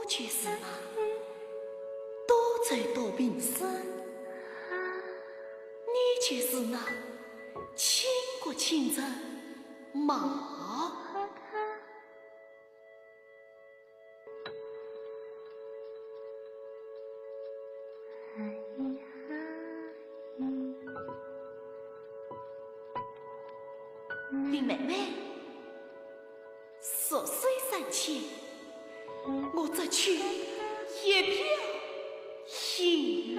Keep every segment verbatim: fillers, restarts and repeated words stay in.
就是那多嘴多病声，你就是那倾国倾城貌。林妹妹， 弱水三千，我只取一瓢饮。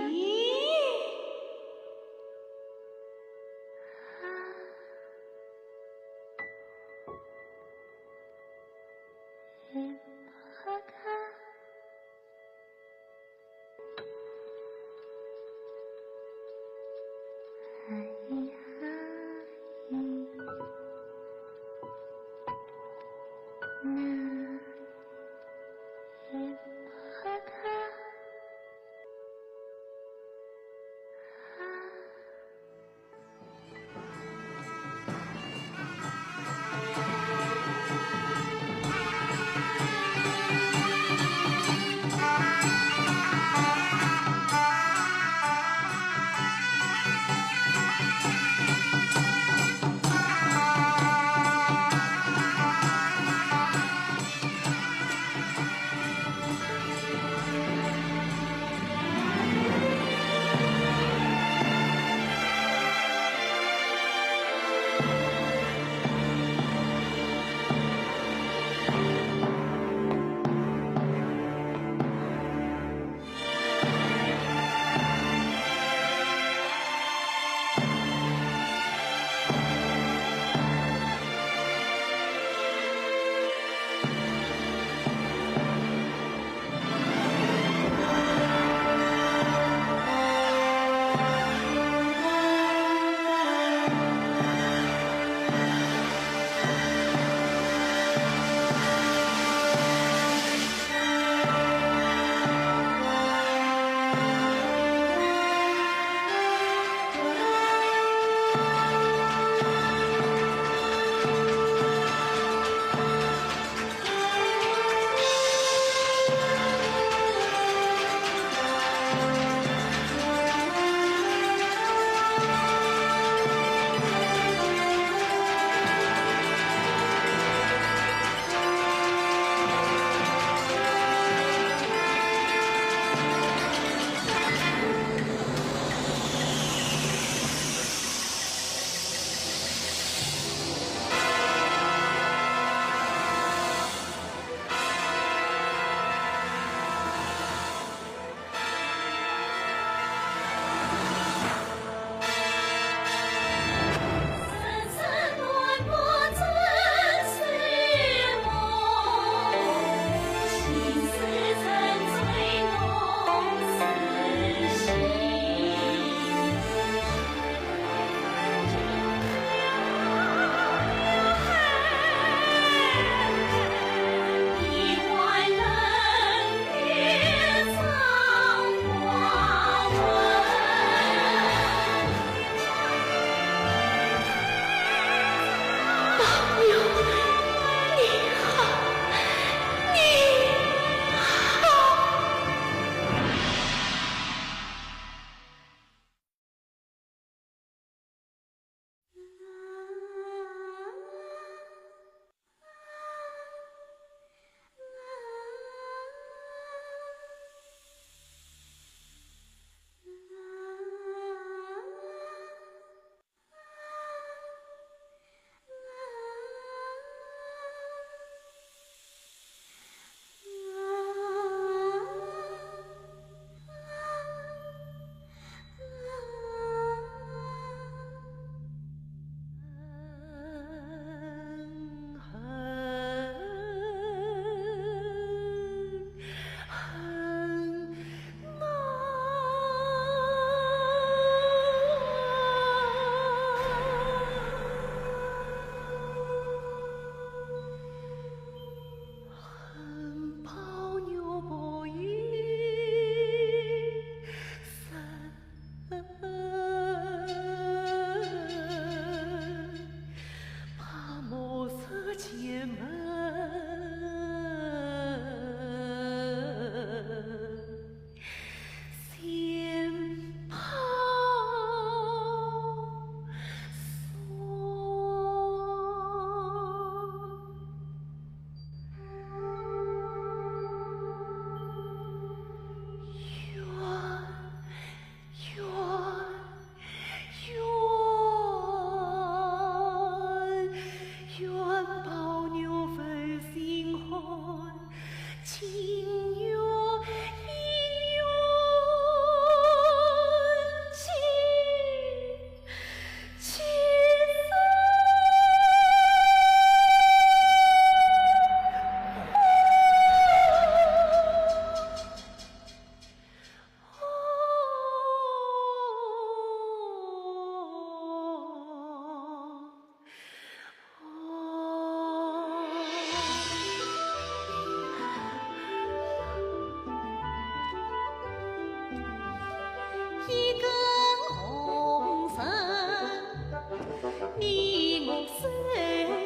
手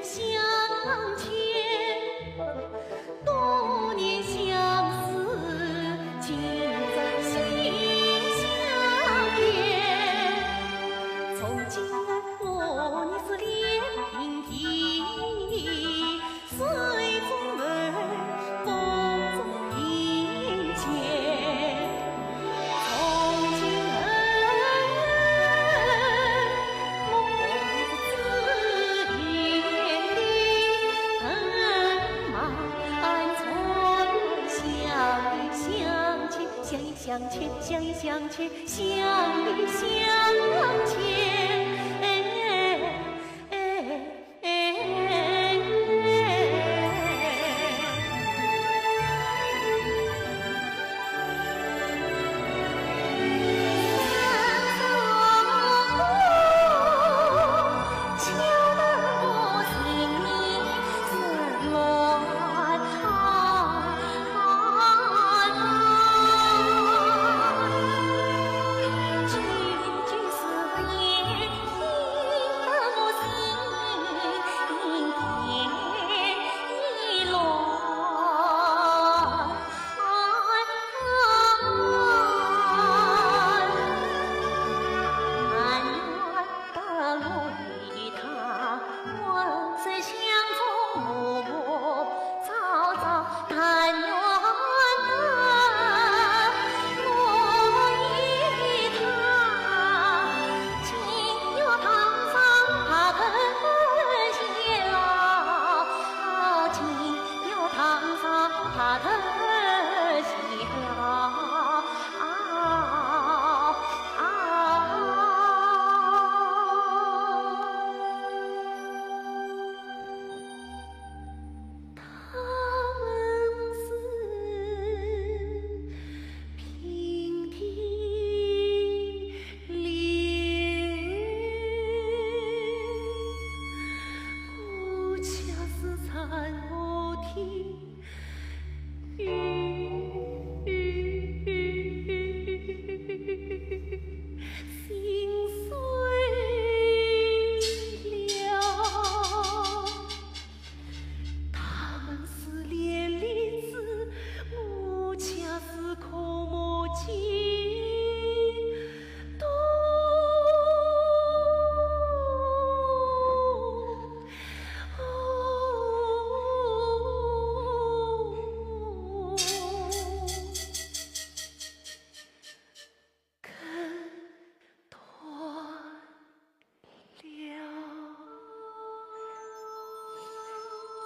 相牵，多年相思，今朝心相连。从今我你是连平地，水中门，风中并肩。 从今后，我们只愿你恩满船，相依相牵，相依相牵，相依相牵，相依相牵。哎，哎。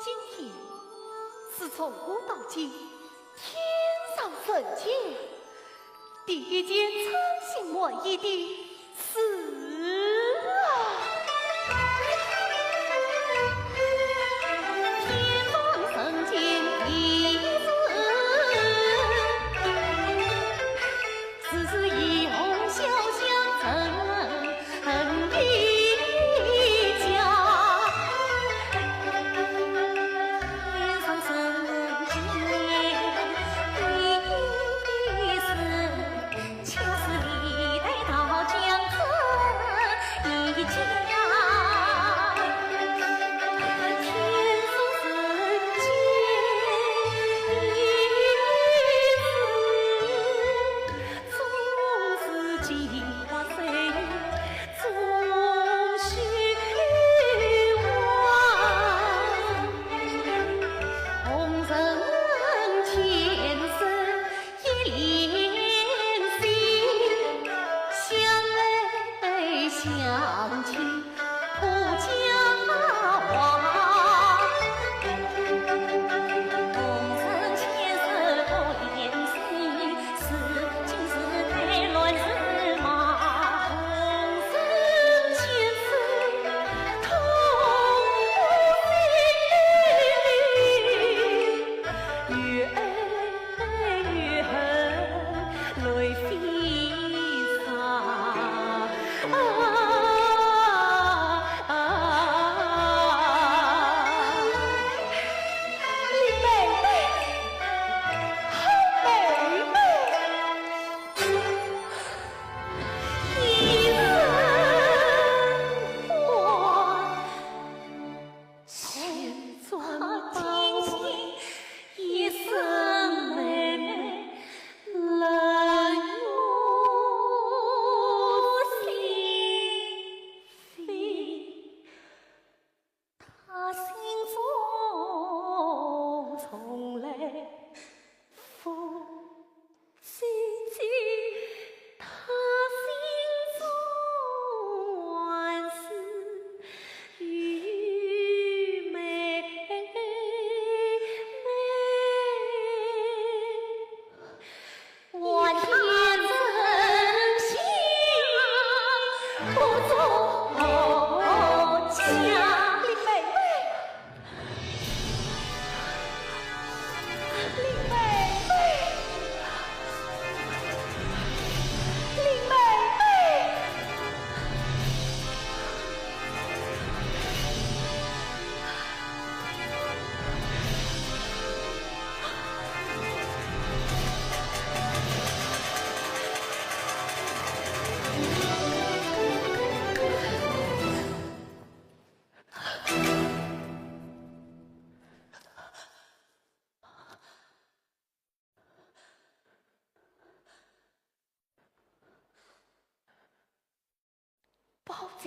今天是从古到今，天上人间第一件称心满意的事啊！天上人间第一事，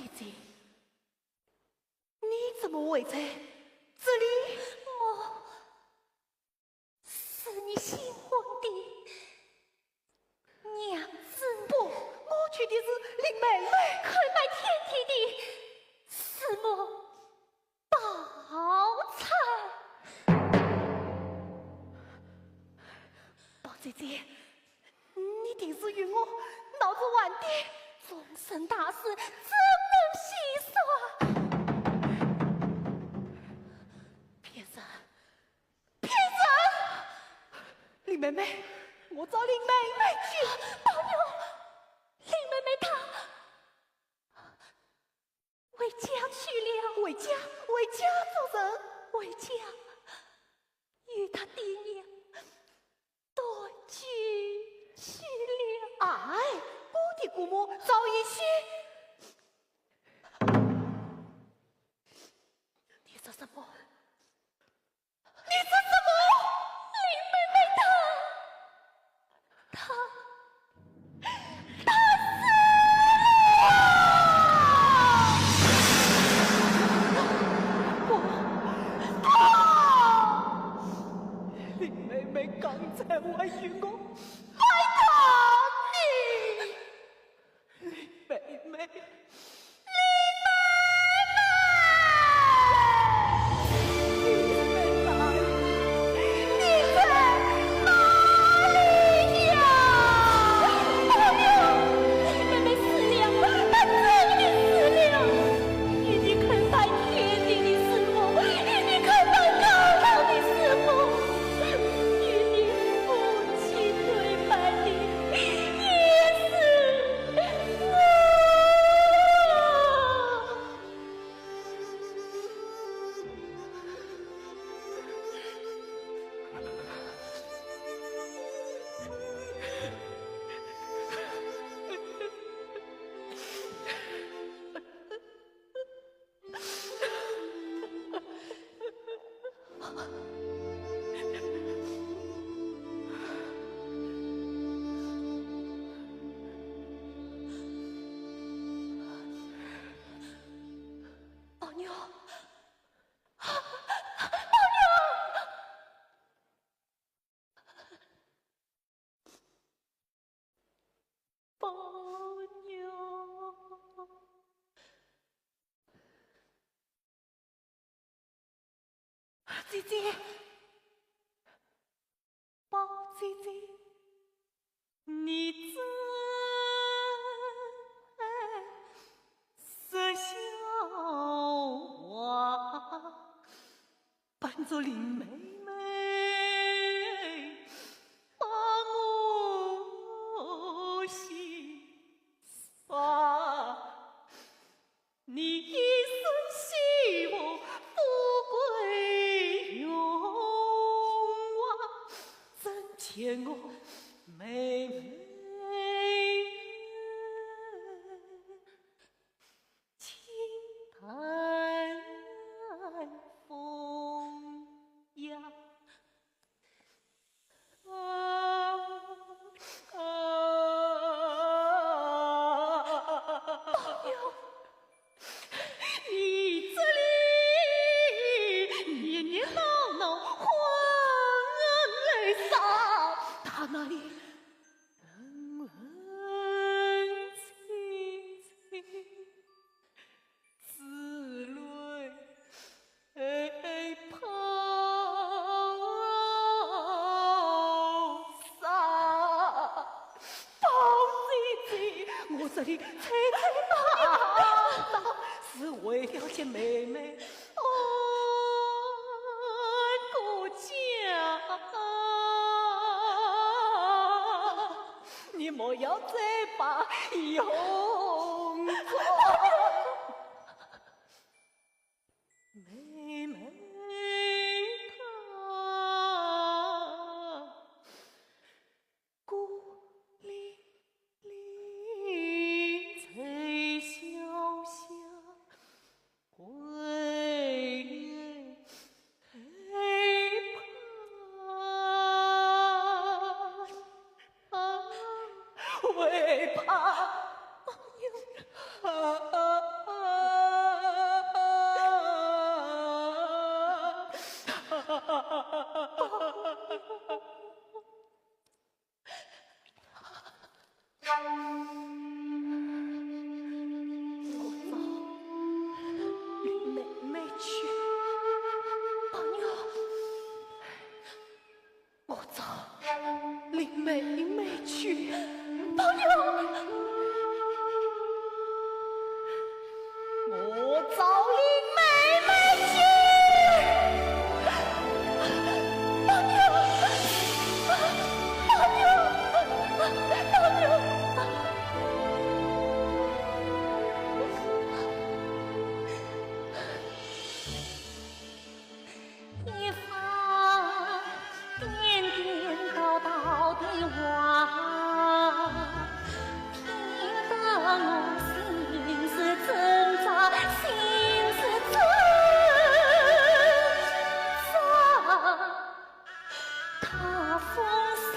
姐姐，你怎么会在这里？我是你新婚的娘子。不，我娶的是林妹妹。坑满天地的是我宝钗。宝姐姐，你定是与我闹着玩的。终身大事，怎能戏耍？骗人！ 骗人！林妹妹，我找林妹妹去。宝玉，林妹妹她回家去了。回家？回家做甚？回家与她爹娘团聚去了。哎，我的姑母早已死。你说什么？ 你说什么？林妹妹她，她，她死了！不，不！林妹妹刚才还与我拜堂呢。 林妹妹，林妹妹，你在哪里？你在哪里呀？宝玉，林妹妹死了，她真的死了。与你坑半天地的是我，与你坑半高楼的是我，与你夫妻对拜的 也是我。宝玉，宝玉！ 宝玉。姐姐，宝姐姐，你真是笑话。 扮作林妹妹把我戏耍，你一生希望富贵荣华，怎见我妹妹 清淡风雅。啊，啊，宝玉，你这里热热闹闹，欢喜啥？他那里冷冷清清。 紫薇泡茶。宝姐姐，我这里吹吹打打，是为了见妹妹安个脚。 你莫要再把用着。妹妹她孤零零在小巷 为害怕，为怕。宝玉，找林妹妹去。宝玉，宝玉，宝玉。 一番颠颠倒倒的话，听得我心是挣扎，心是挣扎。他风霜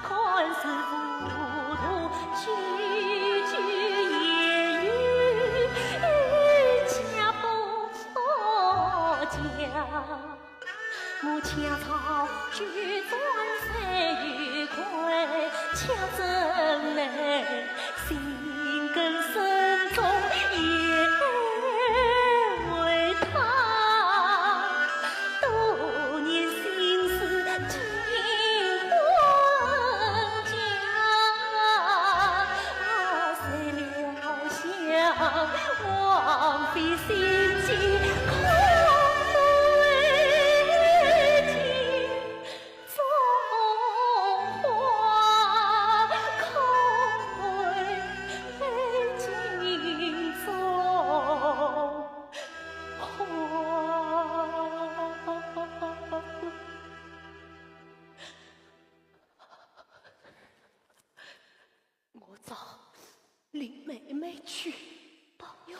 看似无度，句句言语家不家。 我恰操举转谁有愧，恰怎奈心根深重也为他，多年心事尽荒郊。谁料 想枉费心机，空对镜中花，空对镜中花。 我找林妹妹去。宝玉，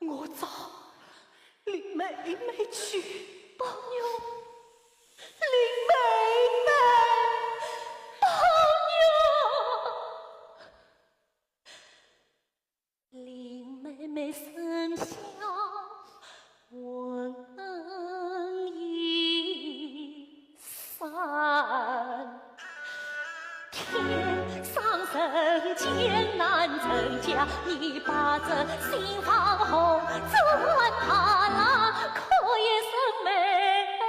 我找林妹妹去。宝玉，林妹妹，宝玉。林妹妹身下 闻一声，天上人间难成家，你把这心房红，怎怕那可一声妹妹。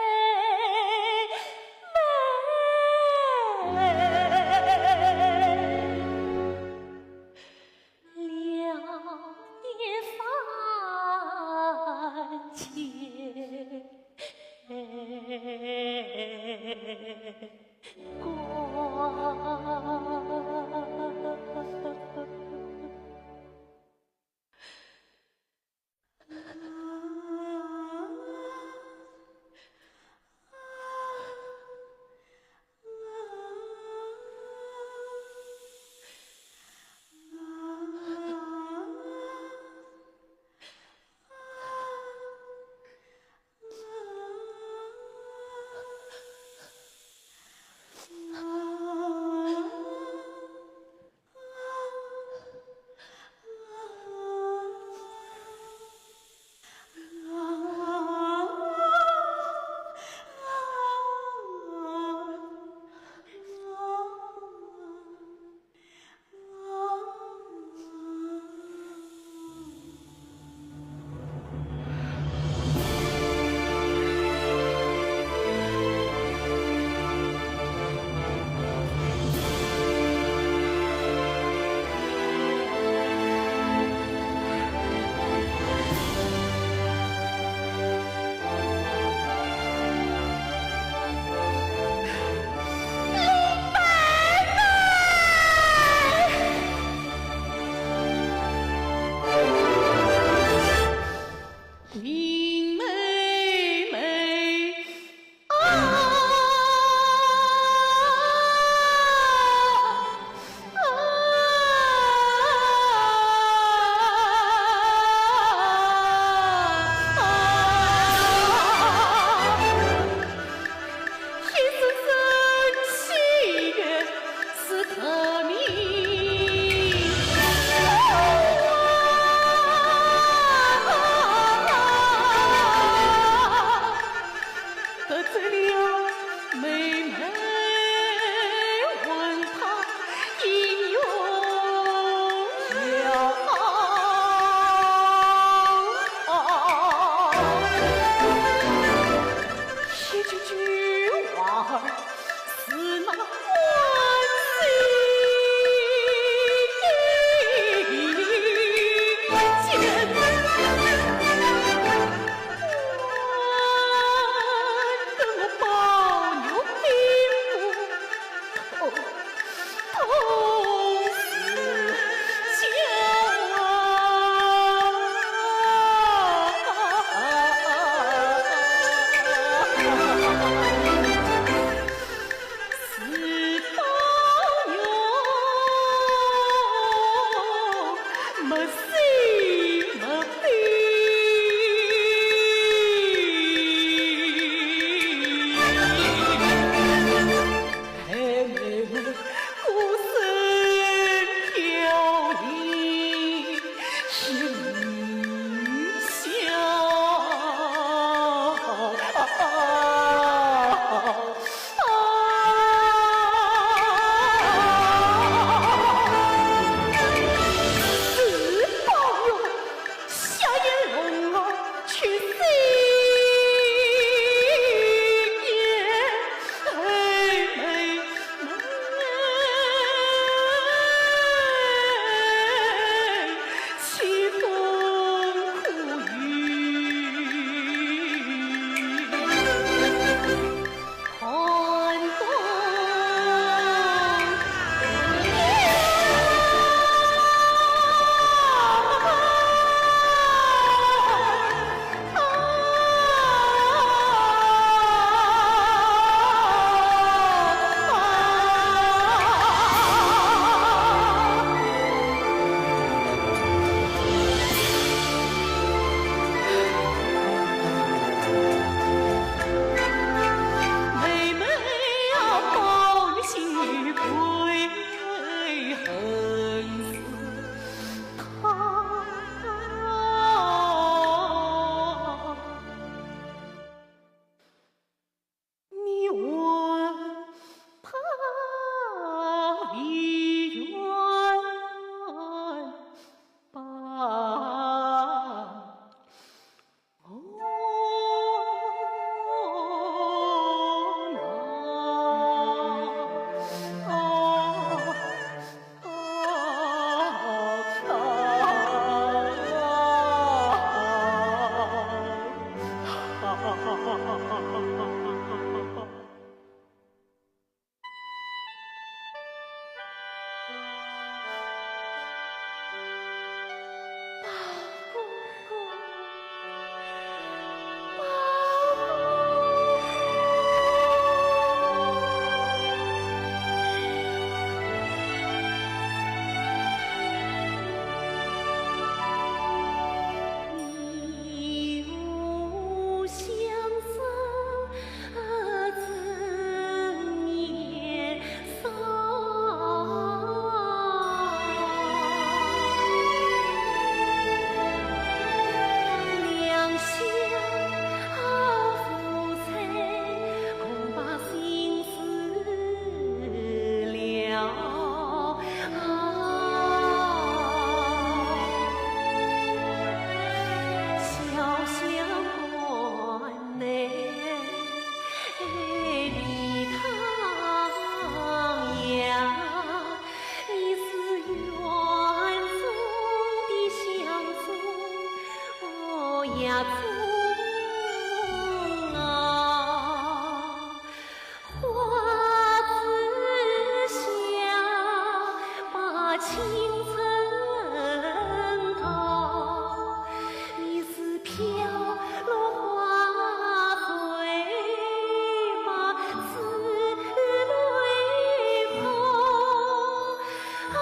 了一番牵挂。林妹妹。 啊！一声声喜悦 是特命。得罪了妹妹，问她应用了。一句句话儿 是那欢喜间。家中啊，花枝香，把青春淘。你是飘落花蕊，把痴泪哭。啊，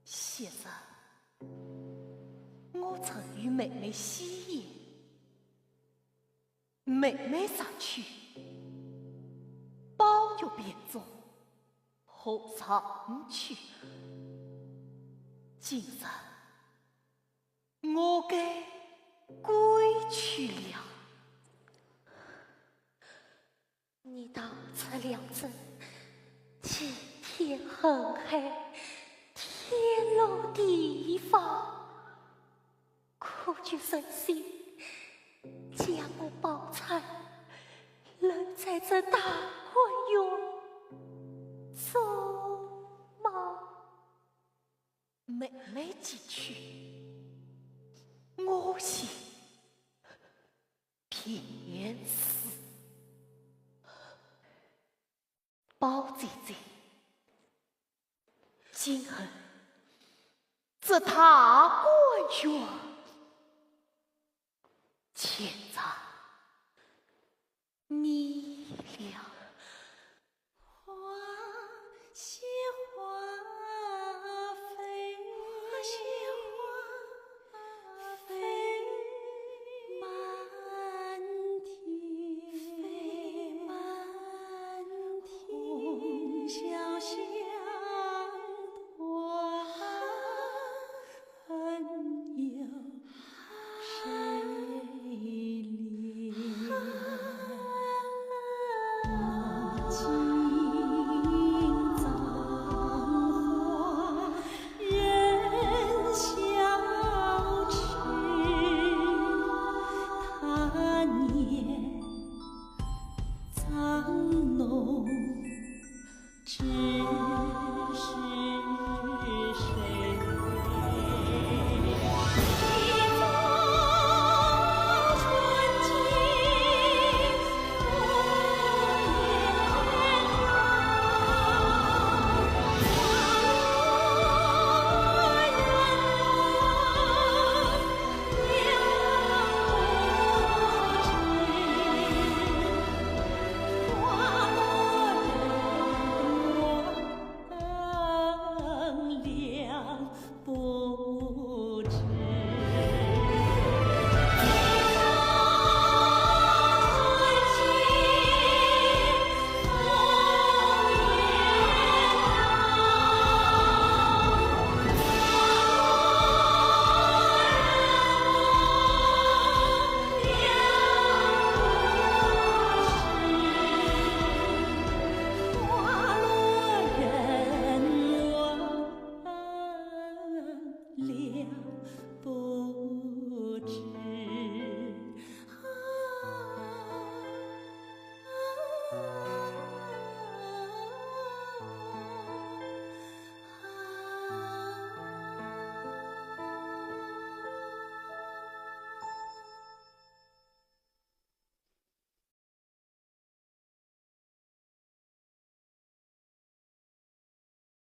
先生，我曾与妹妹戏言，妹妹上去，宝玉便中，何尝去？今日 我该归去了。你道这两者，既天恨海，天落地亡，可觉神仙将我宝钗留在这大观园中吗？妹妹几句，我心便是。宝姐姐，今后这大观园，全在